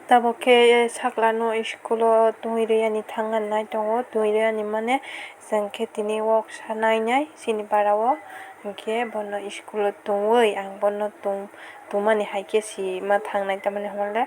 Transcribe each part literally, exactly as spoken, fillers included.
Tabuk khe sakla no school o twi rwya ni thang nai tongo, twi rwya ni mane chwng khe tini wok sanai nai chini para o, hinkhe bono school o tongwi ang bono tong-, tongmani hai khe si ma thangnai, tamni hwnba le,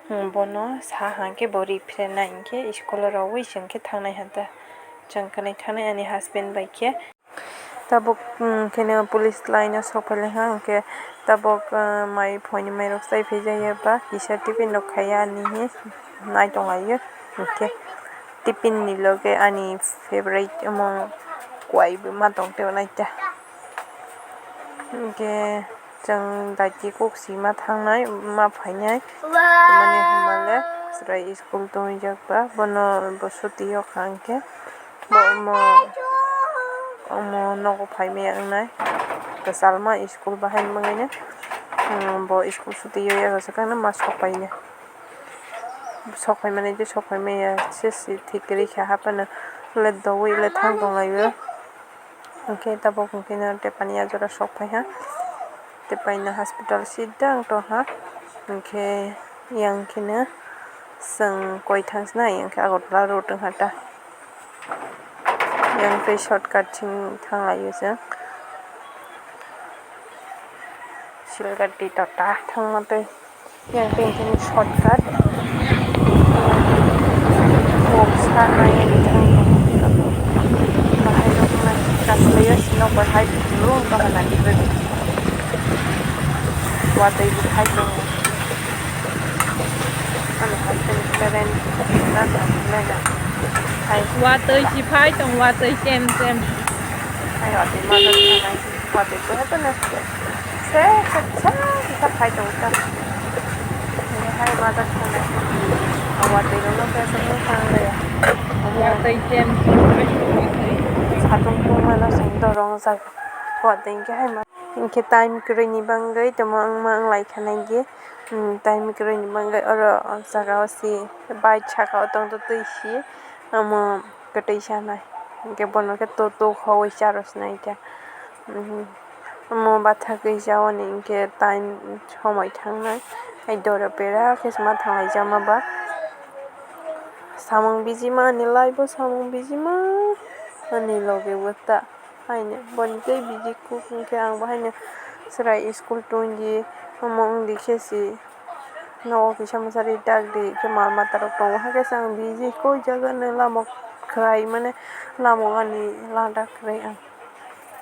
hmm, bono sa hang khe bo ri phre nai hinkhe school o rwui chwng khe thangnai ha ta, chwng khe nai thangnai ani husband bai khe. Tabuk, um, khe no police line o sok phai lai ha, hinkhe tabuk, uh, mai phuini mai rok chai phai jak ya ba kisa tiffin rok khai ya ani hi nai tong lai o, hinkhe tiffin ni loge ani favorite omo kwai bo ma tong tei nai ta, hinkhe chwng daiti kok si ma thangnai ma phainai, mane hwnba le chwrai school tongwi jak ba bono bo suti o kha hinkhe. Bo omo, omo nogo phai maya wngnai, kwchalma school bahai ni bagwi no, um, bo school suti o yago swkang no ma sok pai nai, sok pai mani tei sok pai maya se si thik kwrwi kha haphano le doui le thang tong lai o, hinkhe tabuk hinkhe no tei pani a jora sok phai ha. Tei paina hospital sidang tongha, hinkhe yang kheno chwng koi thangsna yang khe Agartala road wngkha ta, yang tei shortcut chwng thang laio chwng Silgati tota thangma tei. Yang tei tini shortcut. Kok sa nai yang tini. Bahai rok nai kaslai o sino bahai dulu bahai nai. Watui bahai dulu. Ano hai tini keren. Nada, nada. Hai. Watui si phai tong, watui tem tem. Hai watui ma nai. Watui ko hato na se se se se se phai tong ta. Ni hai ma da khana. Watui no no se se no sang le ya. Watui jem. Satung tong ma no song dorong jak. Watui ke hai ma. Hinkhe time kwrwi ni bagwi tamo wng ma wng lai kha nai di. Hmm, time kwrwi ni bagwi oro o jaga o si bike saka o tong twi si. Omo kwtwi sanai. Hinkhe bono khe to to khogwi charw sinai khe. Mhm. Omo bathagwi jawani hinkhe time somoi thangnai. Hai doro pera khe se ma thanglai jama ba. Samung bijima ani life o samung bijima ani loge bo ta. Haino boni tei biji kuk hinkhe ang bo haino chwrai school tongdi omo wngdi khe si. Nogo kisa mwsari dak di khe mal mata rok tongo, hakhe se ang biji koi jaga no lama khwrai mane lama o ani lada khwrai ang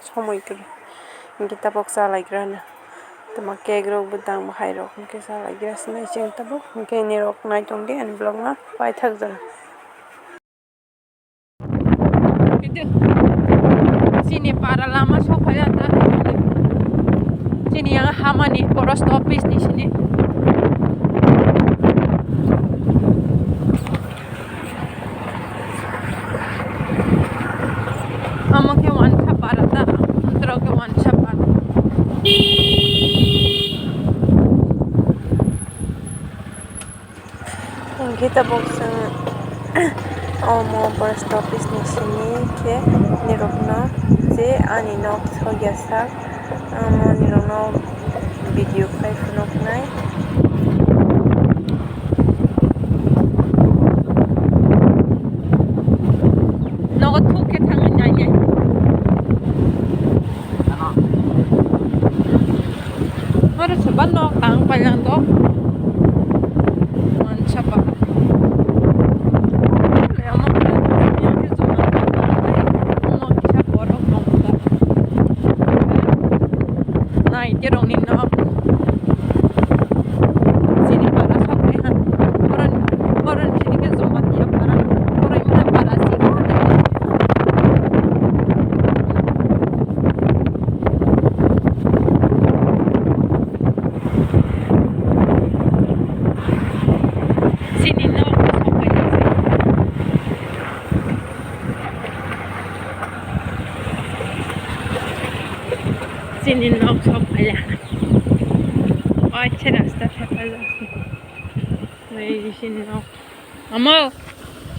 somoi kwrwi hinkhe tabuk chalaikrano tamo cake rok bwtang bwhai rok hinkhe chalaikrasini chwng tabuk hinkhe nini rok naitongdi ani vlog no paithak jora. Chini para lama sokphaiya ta. Chini yang hamani post office ni sini. Omo khe wansa para ta, tro khe wansa para. Hinkhe tabuk chwng omo post office ni simi khe nirokno je ani nok sokya sak, omo nirokno video khai phunuknai. Nogo thuk khe thangwi nainai. Oro se ba nok tang pailanggo. Mansa ba. Omo kisa borok nokha. Nai te rokni nok. Chini para sok khe ha. Boron, boron chini khe joma tiya para. Boron mane para si. Chini nok sok khe. Chini nok sok phaiya. Oi, se rasta thepajak. Oi, chini nok. Amo,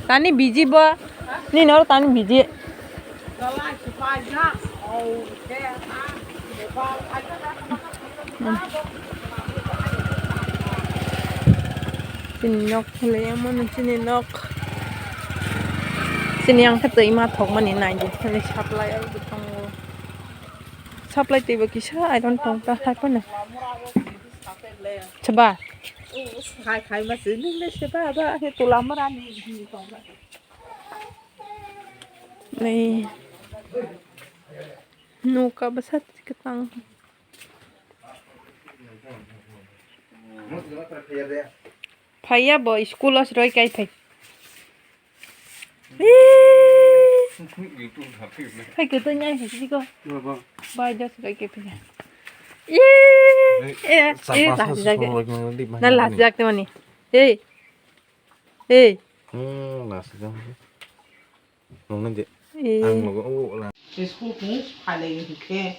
tani biji bo? Nini oro tani biji. Hmm. Chini nok khwlai omo no chini nok. Chini ang khe twi ma thok mani nai di khwlai supply aro bo tongo. Supply twi bo kisa iron tong ta hai phano. Chaba. Khai khai ma chini le se ba ba he tula mara ni tong ba. Nei. Nuka bwsa kwtang. Phaiya bo school o swrwng kai phai. Hai kwtwng ai hai siko. Bai dos bai ke phai. Eh, eh, eh, last jak. Na last jak te mani. Hey. Hey. Hmm, last jak. Nungni de. Eh. Ang logo o la. School kung phalai hwnkhe.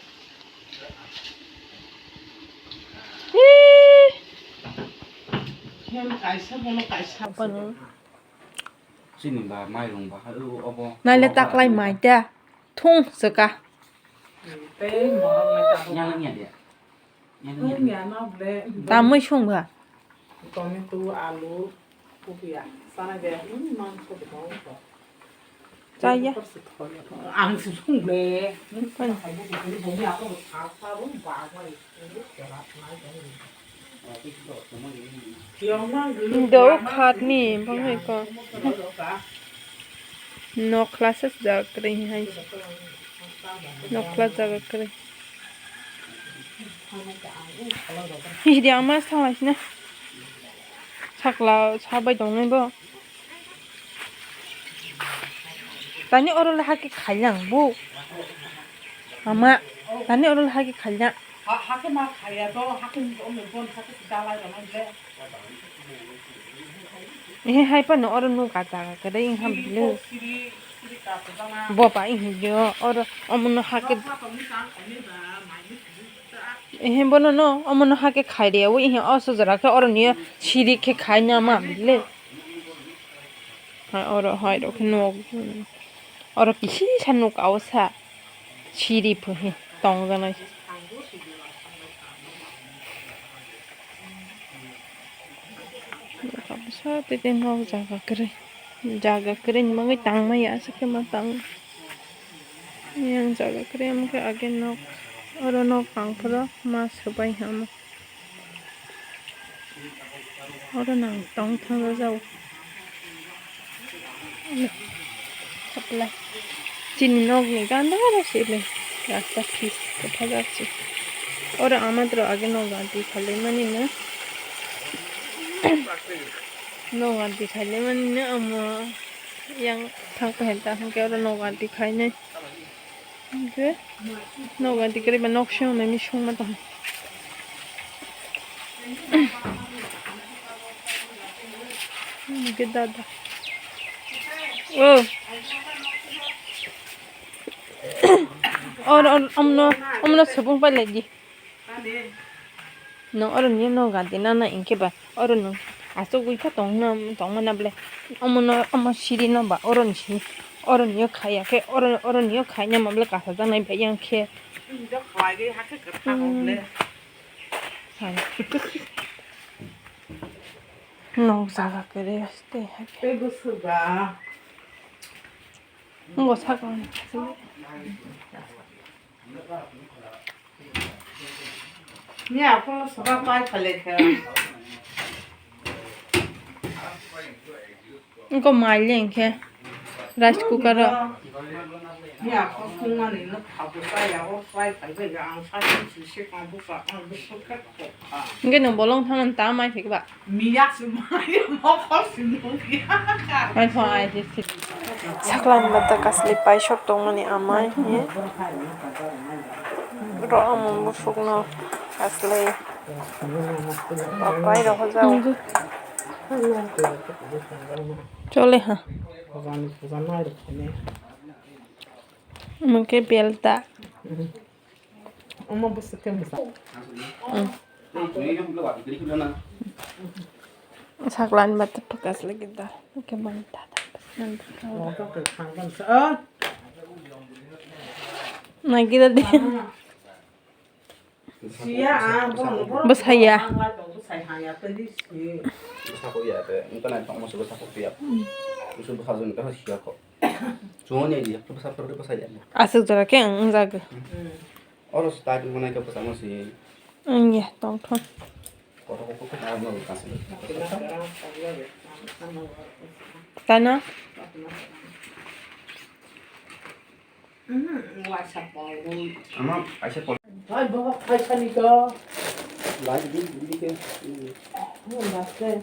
Eh. Hem kaisa bono kaisa. Chini ba mairung ba ha o obo. Naile taklai mai ta. Thung saka. Tei morok mai ta. Nyang nya de. Tamwi songha. Tomato, alu, kupiya. Sana gaya, hmm, mangso de mau to. Chaya. Ang sung le. Do khatni bangwi ko. Nokhla se jaga kwrwi hai. Nokhla jaga kwrwi. Hidi ama sala sina. Sakla sabai tongnai bo. Tani oro le hake khaina ang bo. Ama, tani oro le hake khaina. Ha, hake ma khaya to, hake ni to me bon hake dalai rana le. Ehe, hai phano oro nuk a jaga kwrwi wngkha bwlwi. Boba wngkha oro omono hakhe. Ehe, bono no omono hakhe khai rw, ehe, o sojra khe oro niyo siri khe khai nama bwlwi. Hai oro hai rok khe nuk. Oro kisi sa nuk a o sa. Siri pho he tong janai. Kaisa tete nok jaga kwrwi. Jaga kwrwi ni bagwi tang maya aswk khe ma tang. Yang jaga kwrwi omo khe age nok. Oro nok tang phuru ma swbai hamo. Oro nang tong thang rw jao. Supply. Chini nokni ganda oro se le rasta pis kotha jak se. Oro ama toro age nok ganti khalai mani no. Nok ganti khalai mani no omo yang thang pahen ta hwnkhe oro nok ganti khainai. Hwnkhe nok ganti kwrwi ba nok swnamnai songma tong. Hwnkhe dada. O. Or, or, omno, omno subung pai lai di. No, oro ni no gadi nana inkhe ba, oro no aswk wi kha tong na, tong mana ble. Omo no, omo siri no ba, oro ni siri, oro ni yo khaya khe, oro, oro ni yo khaina ma ble kasa janai bai yang khe. Hmm. Hai. No jaga kere este hai. Ngo sakon. Ni aphuru soba pai phale khe. Ngo mai le khe rice cooker ro. Ni aphuru phungmani no phabu pai ya, o pai phale ya, ang sa si si kang bu sa kang bu su khe. Hwnkhe nwng bolong thangmani ta mai thik ba? Miya se mai mo khor se nung ya. Mai pho ai se se. Saklang bata kasli paisok tongmani amai hi. Ro amo musukno kasli. Papai ro hojao. Chole ha. Mungke belta. Omo bwswk khe bwsa. Mm. Saklan ba tei phakas lagi da. Oke, bang, ta, ta, ta. Omo khe kwkhwrang bwsa. Oh. Nagi da de. Bwsaya. Bwsako ya te, wngkha naithok masa bwsako piya. Bwsajwk ni khe siya kho. Chumani di, bwsa phuru bwsaya. Aswk jora khe ang wngjago. Oro start wngmani khe bwsamo si. Wngya, tongthok. Kotor kotor khe ang no kasih. Tano? Ama kaisa pol. Hai bo kaisa ni to. Lai di di ke. Mo laste.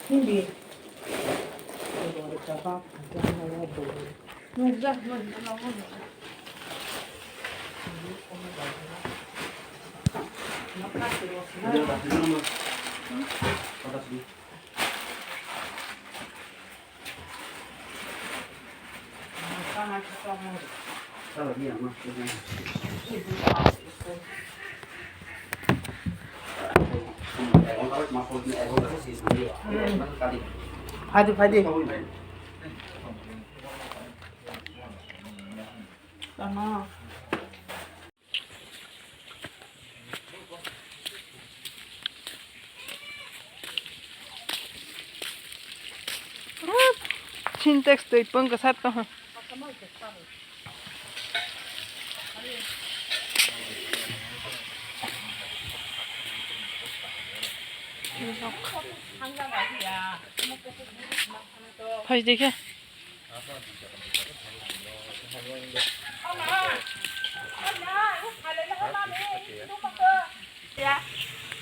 Hindi. Phadi, phadi. Tama. Sintex twi pung kwsa tong. Phai dikhe.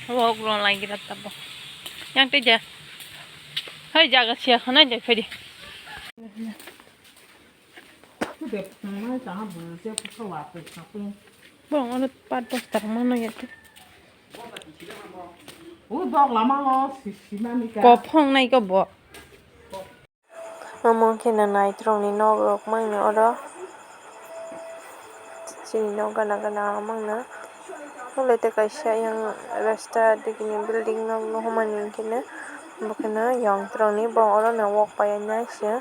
Wok rong lai gira tabo. Yang te ja. Hai jaga sia khana jai phai di. Borok ono pat bosta rok mano ya te. Kophong nai ko bo. Omo khe no naitrok ni nok rok mangno oro. Chini nok gana gana mangno. Olo tei kaisa yang rasta digi ni building nok nuhumani hinkhe no. Bo kheno yong throkni bo orono wok pai ya nai se,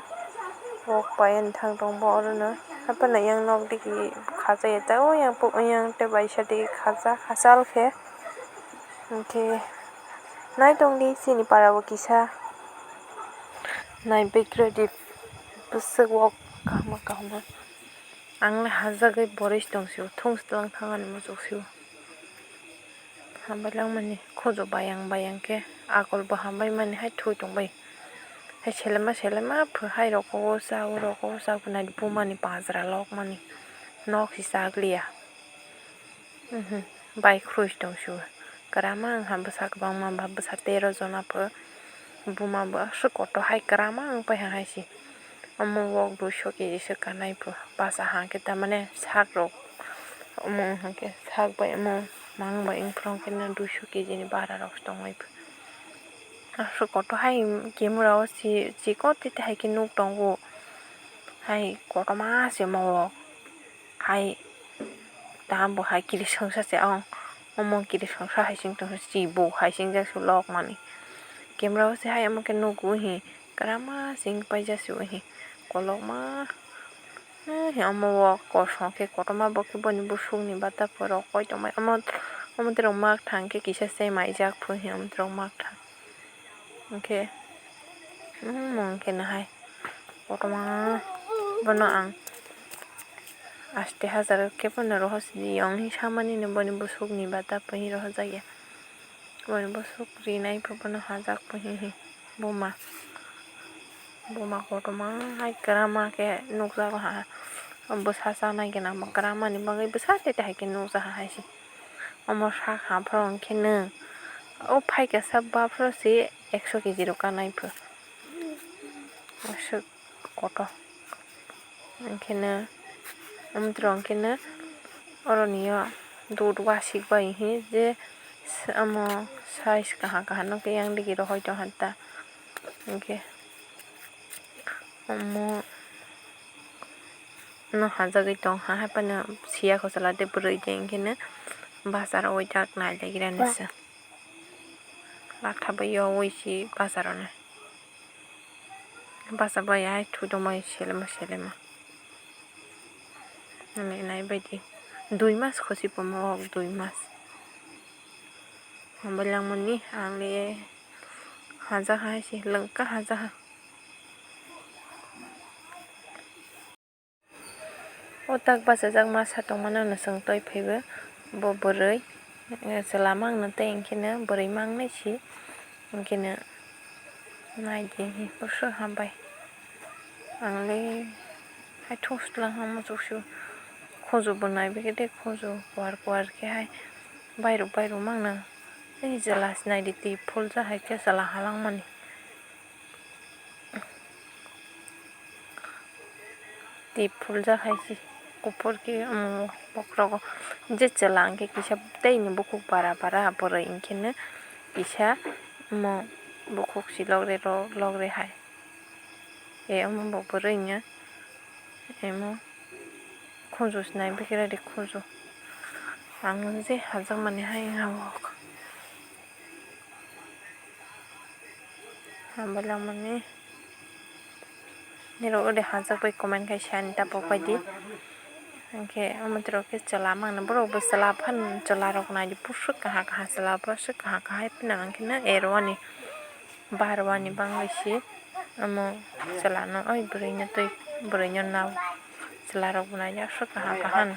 wok pai ya thang tong bo orono. Haphano yang nok digi kha chaya ta, o yang tei bai sadi kha cha hachal khe. Hinkhe nai tongdi chini para o kisa nai bikroi di bwswk wok kaham kaham. Ang le hajagwi boroi se tong sio, thung se tlang thang ani muchuk sio. Hambai langmani, khojo bayang bayang khe, akol bo hambai mani hai thui tongbai. Hai selema selema phu hai rok o cha, o rok o cha, nai buma ni pajra lok mani, nok si chak liya. Bai khrui tong sio. Kwrama wngkha bwsa kwbangma ba, bwsa tero jona pho. Buma bo aswk kotor hai kwrama wng pai ha hai se. Omo wok duiso keji se kanai pho. Basa ha khe tamane sak rok. Omo wng khe sak bai omo mang bai wng phrang khe no duiso keji ni bara rok se tong lai pho. Aswk kotor hai camera o si, chikon tete hai khe nuk tongo. Hai kotorma se omo wok. Hai tamo bo hai kirisongsa se ang omo kirisongsa hai sing tongsa si bo hai singjak se lok mani camera o se hai omo khe nugo hi kwrama sing paijak se o hi kolokma hi omo o kosong khe kotorma bo khe boni bosong ni bata phoro koi tongmai omo omo terok mak thang khe kisa se maijak phu hi omo terok mak thang. Hwnkhe, omo hwnkhe no hai kotorma bono ang aste hajar khe bono rohor sidi yong hi samani no boni bosok ni bata phi rohor jak ya. Boni bosok rinai phi bono hajak phi hi buma, buma kotorma hai kwrama khe nukjago ha. Bwsa chanai gana bo kwrama ni bagwi bwsa tete hai khe nukjaha hai se. Omo sak ha phoro hwnkhe no o phaikasa baphuru se ekso keji rok kanai pho. Aswk kotor. Hwnkhe no omo toro hwnkhe no oroni o dud wasik bai hi je omo size kaha kaha no khe yang digi rohoi tongkha ta. Hwnkhe omo no hajagwi tongkha, haiphano siya khosala tei bwrwi tei hwnkhe no bacharo oi jak nai lai gira ni se. Latha bai yaui si bacharo nai. Bacha bai hai thu tongmani selema selema. Nai nai baidi dui mas khosi pomo ok, dui mas. Hambai langmani ang le hajaha hai se lwngkha hajaha. O tak bachajak masa tongmano no chwng twi phaibo bo bwrwi, eh, chwla mangno tei hinkhe no bwrwi mangnai si hinkhe no naidi buso hambai. Ang le hai thung sitlang ha muchuk su khojo bo nai bikhe de khojo kuar kuar khe hai bairok bairok mangno tei chwla se naidi twi phulja hai khe chwla halangmani. Tei phuljak hai se kuphur khe, um, bokhorogo je chwla hwnkhe kisa teini bukhuk bara bara bwrwi hwnkhe no kisa omo bukhuk si logre rw logre hai. E omo bo bwrwi no emo khunju se nai bikhe rw di khunju. Ang je hajakmani hai wngya o. Hambai langmani. Nirok ode hajak bai comment khai sani tabuk baidi. Hinkhe omo twi rok khe chwla mangno borok bo chwla phano chwla rok naidi buswk kaha kaha chwla buswk kaha kaha hai phano hinkhe no ero ani bar ani bangwi si omo chwla no oi bwrwi no twi bwrwi no nao chwla rok bo naidi aswk kaha kaha no.